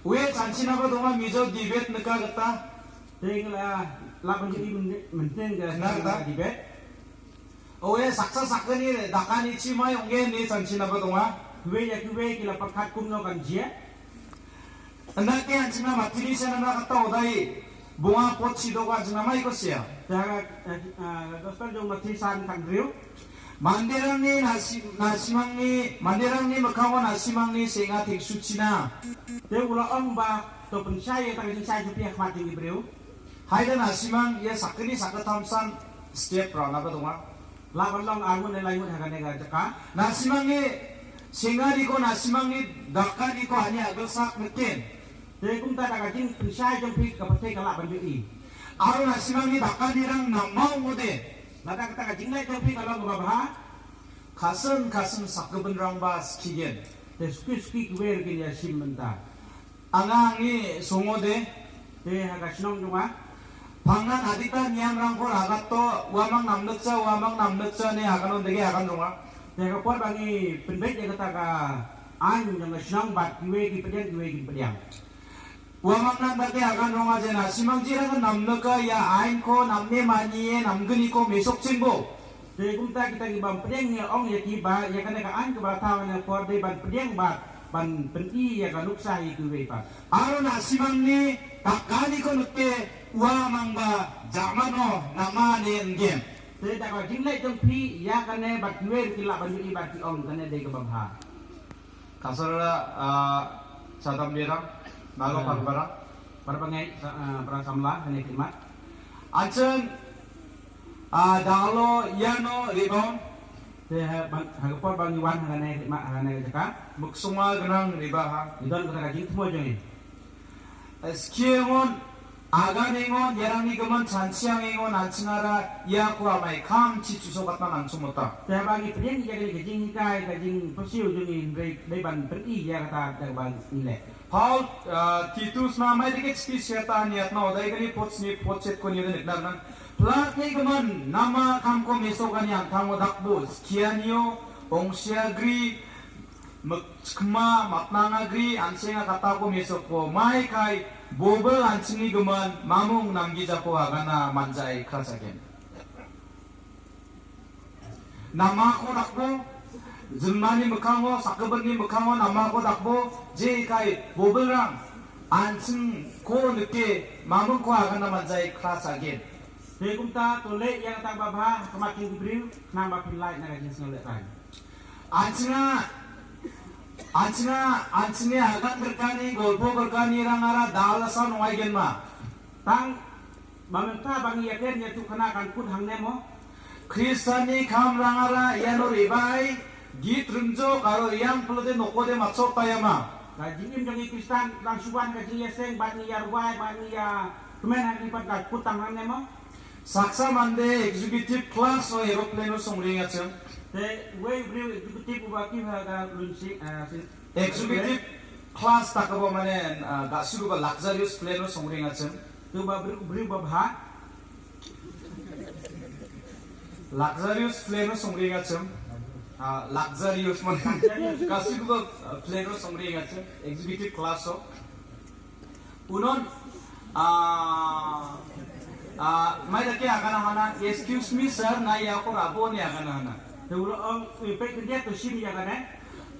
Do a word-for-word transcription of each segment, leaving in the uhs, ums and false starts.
Uwe chanchi naba donga mijo debate neka kata. Teng la la ban ji men men teng ga na kata debate. Uwe saksa sakani dakani chi mai ongge ni chanchi naba donga. Uwe ya uwe ki la pakat kumno kan jia. Anda ke anchna matini sana na kata odai. Bunga pot sido ka anchna mai ko sia. Daga gospel jong Matthew san kan riu. Manderang ni nasi nasimang ni manderang ni makawa nasimang ni senga ting suchina. Te ula ong ba to penchai ya tang jing chai jupia khmat jing ibriu. Hai da nasimang ya sakni sakatam san step ra na ba donga. La ban long angun ne laingun hagane ga jaka. Nasimang ni senga di ko nasimang ni daka di ko hanya agel sak metin. Te kumta da ka jing penchai jong phi ka pate ka la ban jui. Aro nasimang ni daka di rang namau ngode. Lada kata ka jingleh jong phi ka long ba bha. Kasen kasen sak keben rang ba skigen. Te suki suki kiwer kin ya shim menta. Anga ngi sungode. Te ha ka shnong jong nga. Pangnan adita niam rang ko ragat to wamang nam nutsa wamang nam nutsa ne akan on dege akan jong nga. Te ka por ba ngi penbet ya kata ka an jong ka shnong bat kiwe ki pediang kiwe ki pediang. Wa mang nan ba te akan rong aje na simang jira ka nam na ka ya ain ko nam ne mani e nam gni ko mesok chimbo. Te kumta kita ki bam pediang ya ong ya ki ba ya kana ka ain ka ba thaw na por de ban pediang ba ban pedi ya ka nuksa hi ki wei pa. Aro na simang ni tak kani ko nukke wa mang ba jamano nama ne ngem. Te da ka jinglai jong phi ya kane ba kiwer ki la ban yu i ba ki ong kane de ka ba bha. Kasar, ah, sadam dirang, naga parbara. Parbara ngai, ah, para samla, hane kimat. Anchen, ah, dalo, yano, ribon. Te ha, ban, ha, por bang iwan, hane kimat, hane jaka. Muksunga, genang, riba, ha. Idon kata ka jing tmo jong i. Skie ngon, aga ne ngon, yarang ni geman chansiang e ngon, ansingara, ya kua mai kam chi chuso katna nang sumuta. Te ba ngi pediang ya ka jing hikai, ka jing persiu jong ngi hindrei dei ban pedi ya kata da ba ngi le. Paul, ah, Titus na mai dikit ski siata niat na odai kani pot sni pot set ko ni da nik dar nan. Plat ni geman, nama kam ko meso kani antang odak bo, skia nio, ong sia gri, Mekma matnanga gri ansinga kata ko mesok ko mai kai bobel ansingi geman mamung namgi jako agana manjai krasagen. Nama ko dakbo jemani mekango sakeben ni mekango nama ko dakbo je kai bobel rang ansing ko neke mamung ko agana manjai krasagen. Te kumta to le yang tang ba bha kemat ki briu nang ba pin lai na ka jing sngewleh tai. Anchna, anchna, anchne agan berkani, golpo berkani rangara dal asan wai gen ma. Tang ba mynta ba ngi yaken ya tu khana kan kut hangne mo. Kristani kham rangara ya no ribai git rymjo karo yang pelote nokode matsot tayama. Ka jingim jong i Kristan lang suban ka jing ya seng ba ngi ya rubai ba ngi ya kemen hangi pat ka kut tang hangne mo. Saksa mande executive class o aeroplane o songring achim. Te wei briew executive uba ki ha ka lunsi, ah, si. Executive class ta ka ba mane, ah, ga suru ba luxurious plane o songring achim. Tu ba briew, briew ba bha. Luxurious plane o songring achim. Ah, luxurious mane. Ga suru ba, ah, plane o songring achim. Executive class o. Unon, ah, ah, mai da ke agana hana, "Excuse me, sir, na ya ko rabo ni agana hana." Te ulo ong, "Ui, pe ke dia to sim ya gane."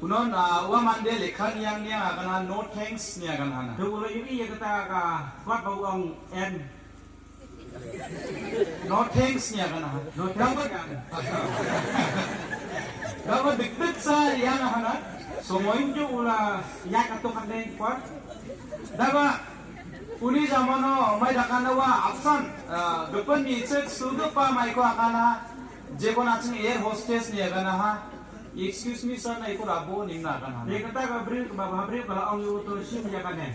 Unon, ah, wa mande lekhan yang ni agana, "No thanks," ni agana hana. Te ulo yu i ya kata ka, kot ba ong, "N." No thanks ni agana hana. No thanks. Daba dik dik sa yang hana. Somoy ju ula ya ka to kan deng por. Daba uni jamano mai dakana wa apsan, ah, depan ni cek sudu pa mai ko akana, je ko na ching air hostess ni agana ha. Excuse me sir, na iku rabo ning na kan ha. Ye kata ka briew ka ba briew ka la ong yu to sim ya kan ne.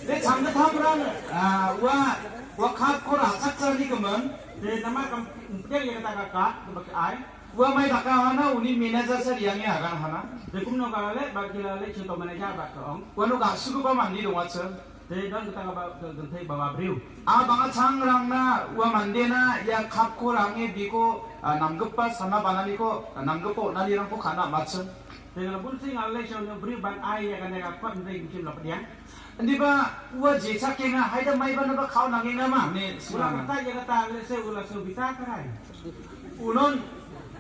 Te chang ka tham rang, ah, wa, wa khat ko ra chak chak ni ka man. Te nama kam pdeng ye kata ka kat ka ba ka ai. Wa mai da ka hana uni manager sir yang ya kan hana. Te kumno ka le ba ki la le chito manager ba ka ong. Wa no ka suku ba man ni dong wa sir. Te don kata ka ba ka genthei ba ba briew. A ba nga chang rang na wa mande na ya khap ko rang e bi ko, ah, namgep pa sana ba na ni ko, ah, namgep po na ni rang ko khana ma sir. Te nga la bun sien nga la leit sha une u briew ban ai ïa kane ka kot, hynrei um shym la pdiang. Hynrei ba u wa jia sha ïa nga, haida mai ba na ba khaw nang ïa nga ma, ne u la kata ïa kata, lehse u la sngewbitar ka rai. U non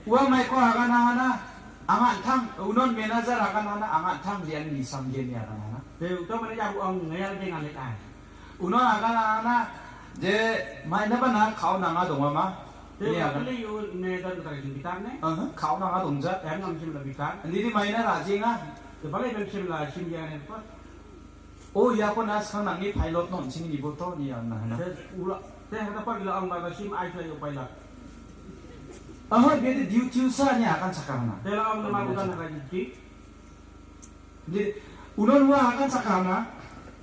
u wa mai ko ha kane hana, a ngan thang, u non manager ha kane hana, a ngan thang liang ni sam gen ïa kane hana. Te uto manager u ong nga ïa dei nga leit ai. U non ha kane hana, je mai na ba na khaw nang nga dong ma. Te ïa u kylli ïa u, me don kata ka jingbitar ne? Aha, khaw nang nga dong ja. Em, ngam shym la bitar. Hynrei dei mai na la jia nga. Te balei mem shym la shim ïa ne kot? O ïa ko na skang nang ni pilot non sing ni boto ni ïa na na. Te u la, te hada pat la ong ba la shim ai sha ïa u pilot. Aha, bia de duty u sa ni akan sakang na. Te la ong na ma bukan ha ka duty. Di, u non wa akan sakang na.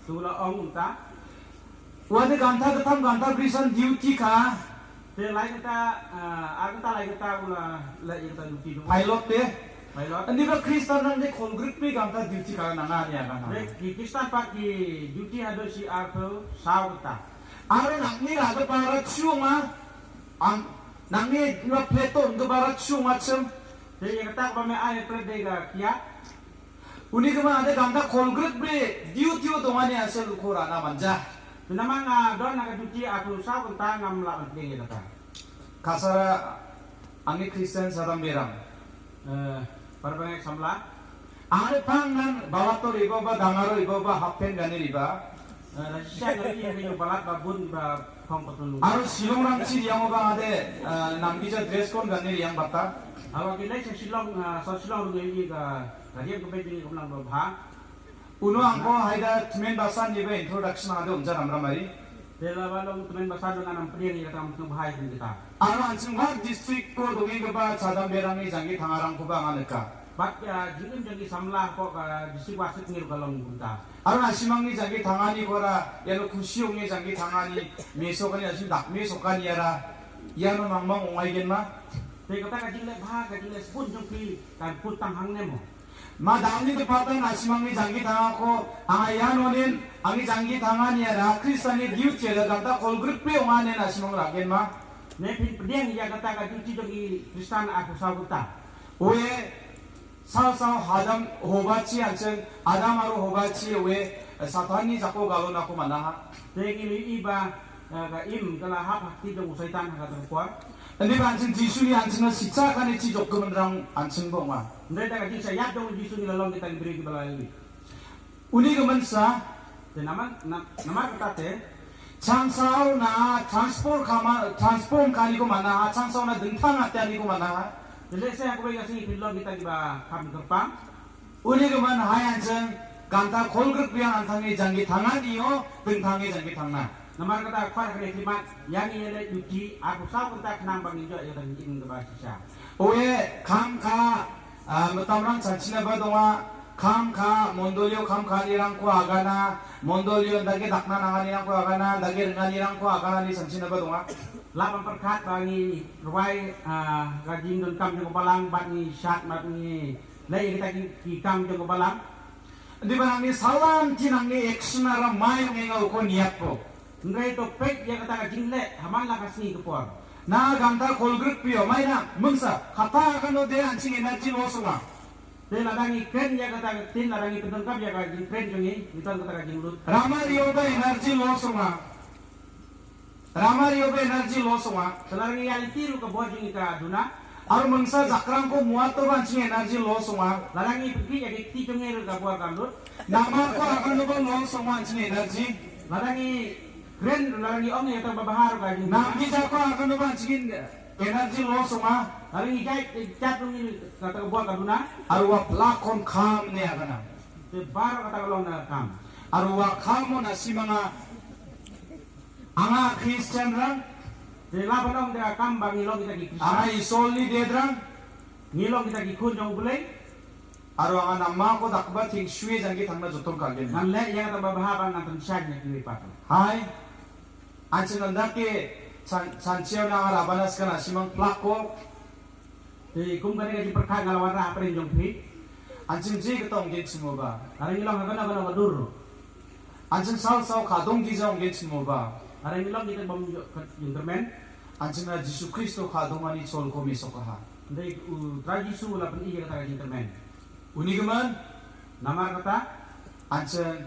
Te u la ong uta. Wa de ganta ketam ganta brisan duty ka. Te lai kynta, ah, ar kynta lai kynta u la leh ïa kata duty tu. Pilot te. Pilot. Hynrei ba Khristan nang de khol grit phi ganta duty ka nang ïa ka nang. Te ki Khristan pat ki duty haduh shi arphew saw kynta. Ar nang ni la de para chung ah. Ang nang ni la pleton de para chung ah chem. Te ïa kata ba me ai pret de ka kiat. Uni kama ada ganta khol grit bre duty u dong ani asal khora na manja. Namar nga don ha ka duty arphew saw kynta ngam lah ban pdiang ïa kata. Kasara angi Christian sadam berang. Eh, para bangek samla. Are pang nan balator iba ba dangaro iba ba half pant gani riba. Eh, la shisha nga ri ri balat ba bun ba thong patun. Aro Shillong rang chi yang ba ade, eh, nam ki ja dress kon gani yang bata. Aro ki lai sa Shillong, eh, sa Shillong ngi ri ka, ka riam ka bejing ka blang ba bha. Uno angko haida tmen basan ni ba introduction ade unja nam ramari. Te la ba long tmen basan do nam pdiang ïa ka tam tu bha ïa kita. Aro ansing har district ko dongi ka ba chadam berang ni jangki thangarang ko ba ngan ka. Bat ïa jingim jong ki samla ko ka district wasik ngir ka long bunta. Aro na simang ni jangki thangani ko ra, ïa no khusiong ni jangki thangani, meso kani asim dak meso kani ara, ïa no mang mang ong ai gen ma. Te kata ka jingleh bha, ka jingleh sbun jong ki, ka put tang hang ne mo. Ma dang ni te pata na simang ni jangki thanga ko, anga ïa no nin, angi jangki thangani ara, Kristan ni diu che da ganta khol grit pe ong ane na simang ra gen ma. Ne phin pdiang ïa kata ka duty jong ki Kristan aku saw kynta. Oe, Saw saw Adam hoba chi ancheng, Adam aro hoba chi we, eh, Satan ni jako galon ako manaha. Te ngi li iba, eh, ka im ka la hap ha kti jong u Satan ha ka tang por. Ani ba ancheng Jisu ni ancheng na sicha kane chi jok kemenrang ancheng bong ma. Ndai ta ka jing sa yap jong Jisu ni la long kita ki bri ki ba la li. Uni ka mansa. Te namar, na-, namar kata te. Chang saw na transform kama, transform kani ko mana, chang saw na dengthang ati ani ko mana. Te lehse ha kawei ka sngi phin long kita kiba kham kyrpang. Uni ka man hai ancheng, kanta khol grit biang anthang ni jangki thangan io, dengthang ni jangki thangna. Namar kata khwar kane khlimat, yang ïa leh duty, aku saw kynta khnang ba ngin jot ïa ka jingim kaba shisha. Oe, kham ka, ah, metam rang chan china ba donga, kham ka, mondolio kham ka ni rang ko agana, mondolio dagi dakna nanga ni rang ko agana, dagi renga ni rang ko agana ni chan china ba donga. La ban pyrkhat ba ngi rwai, ah, ka jingdonkam jong ka balang, bad ngi shat, bad ngi leh ïa kita ki, ki kam jong ka balang. Di ba nang ni salam chi nang ni action ara mai ngi ngau ko niat ko. Hynrei to peit ïa kata ka jingleh, ha man la ka sngi ka por. Na ganta khol grit pio, mai na, mengsa, kata ka no de anching energy loss ma. Te lada ngi kren ïa kata ka tin, lada ngi pyndonkam ïa ka jingkren jong ngi, ngi ton kata ka jinglut. Ramar ïoh ba energy loss ma. Ramar ïoh ba energy loss ma. Te lada ngi ïa lynti ruh ka bor jong ngi ka duna. Aro mengsa jakrang ko muat to ba anching energy loss ma. Lada ngi pynkhih ïa ki kti jong ngi ruh ka bor ka lut. Namar ko akan ba loss ma anching energy. Lada ngi kren, lada ngi ong ïa ta ba bahar ka jing. Nam ki ja ko akan ba anching energy loss ma. Lada ngi jait, jait jong ngi kata ka bor ka duna. Aro wa plakon kham ne akana. Te bar kata ka long na kam. Aro wa kham na simanga. Anga Christian rang. Te la ban ong da kam ba ngi long kita ki Christian. Anga isol ni de drang. Ngi long kita ki khun jong U Blei. Aro anga nama ko dak ba thing shwe jang ki thang na jutong ka gen. Ngan leh ïa kata ba bha ba ngan tang shai ïa ki wi pat. Hai. Anchen nanda ke chan, chan chiaw na anga Rabanas kana simang plak ko. Te kum kane ka jingpyrkhat nga la wanrah hapdeng jong phi. Anchen ji ka tong gen sngewbha. Are ngi long ha kano kano ka dur. Anchen saw saw ka dong ki jong gen sngewbha. Are ngi long kita bym jingkyrmen. Anchen na Jisu Kristo ka dong ani chol ko me sok ha. Ndai u Trai Jisu la pyn-i ïa kata ka jingkyrmen. Uni ka man, namar kata, anchen,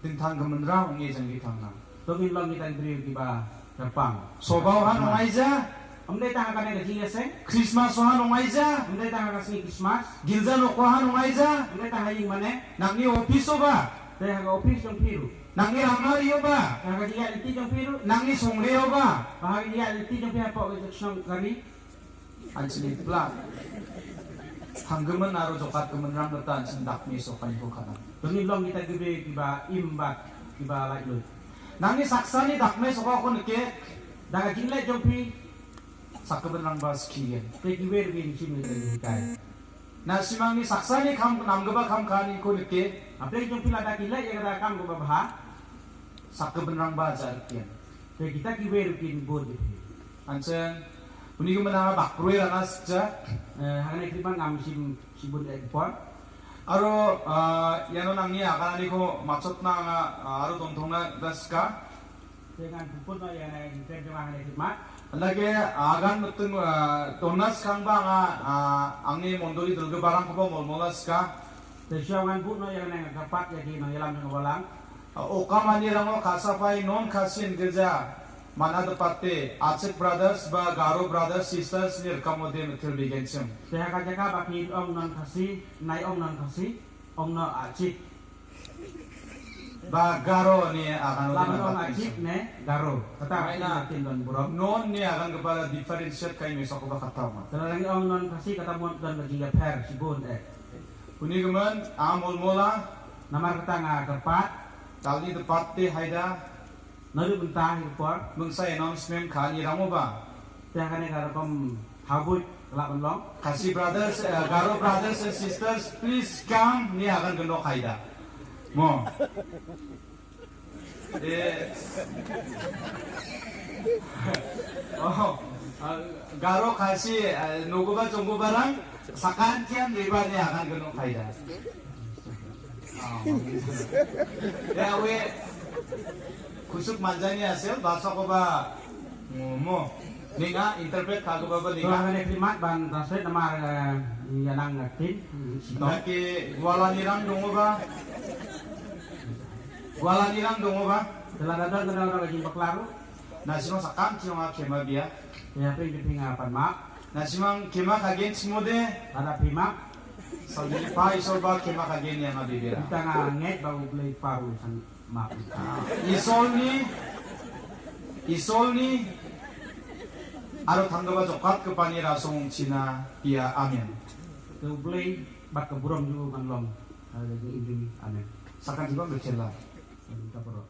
ding thang ka man rau ngi jang ki thang nang. To ngin long kita ki briew kiba kyrpang. Soba u ha nong aija. Ym dei tang ha kane ka jingïaseng. Christmas u ha nong aija. Ym dei tang ha ka sngi Christmas. Gilja nok u ha nong aija. Ym dei tang ha ïing mane. Nangni office u ba. Te ha ka office jong phi ruh. Nangni rama ri u ba. Te ha ka jingïaid lynti jong phi ruh. Nangni song ri u ba. Ba ha ka jingïaid lynti jong phi hapoh ka jingïaid shnong ka ri. Anchini pla. Thang ka man aro jokat ka man ram kata anchini dak me so kan ko kana. To ngin long kita ki briew kiba im bad kiba laitluid. Nangni saksa ni dak me so ko ne ke. Da ka jingleh jong phi. Sak ka man rang ba skian. Te ki wer ki nchim ni ka jingkai. Na simang ni saksa ni kham nam kaba kham kani ko ne ke. Hapdeng jong phi lada ki leh ïa kata ka kam kaba bha. Sak ka man rang ba jar kian. Te kita ki wer ki bun ki. Anchen, uni ka man ha bak proi rana scha. Eh, ha kane khlieh ban ngam shim shibun ek por. Aro, ah, ïano nangni ha kane ko machot na nga, ah, aro tong tong na da ska. Te ngan puput no ïa kane ka jingkren jong nga ha kane khlieh mat. Lage, ah, gan metung, ah, tonas kang ba nga, ah, angni mondoli dulga barang ko ba mol molas ka. Te shuwa ngan puput no ïa kane nga kyrpad ïa ki nongïalam jong ka balang. Ah, o kam ani rango Khasa Phai non Khasi in geja. Mana de patte, Achik brothers ba Garo brothers sisters nir kamode metil bigenchim. Te ha ka jaka ba ki ong non Khasi, nai ong non Khasi, ong no Achik. Ba Garo ni akan. Lam ong Achik ne Garo. Kata ai na tin don burom. Non ni akan kepala differentiate kai me sok ba kata ma. Kala lang ong non Khasi kata mon don lagi ya pher shibun eh. Uni ka man, amol mola. Namar kata nga kyrpad. Kali de patte haida. Nari bynta hi por. Mengsa announcement kha ni rango ba. Te kane ka rukom habut kelak ban long. Khasi brothers, eh, Garo brothers and sisters, please come. Ni akan gendok haida. Mo. Eh. Oh, ah, Garo Khasi, eh, nogo ba chongo barang, sakan kian riba ni akan gendok haida. Ya, we. Kusuk manjani asel, bahasa ko ba, mo, mo. Ninga, interpret ka ko ba, ba, ninga. Kane khlieh mat ban translate namar, eh, ïa nang ngerti. Naki, gwala nirang dongo ba. Gwala nirang dongo ba. Telah ada, ada, ada, ada, jing bakla ruh. Na sino sakam, sino nga khema bia. Ya, ping, ping, ping, apa, mak. Na simang khema kagen simode. Ada phi mak. Sal ni pa iso ba khema kagen ïa nga bibira. Kita nga ngeit ba U Blei paru sang mak. Isol ni, isol ni, aro thang ba jokat ke pani rasong Cina pia amen. Ke U Blei bad ke burom ju ngan long. Amen. Sakan jiba bercela. Kita berdoa.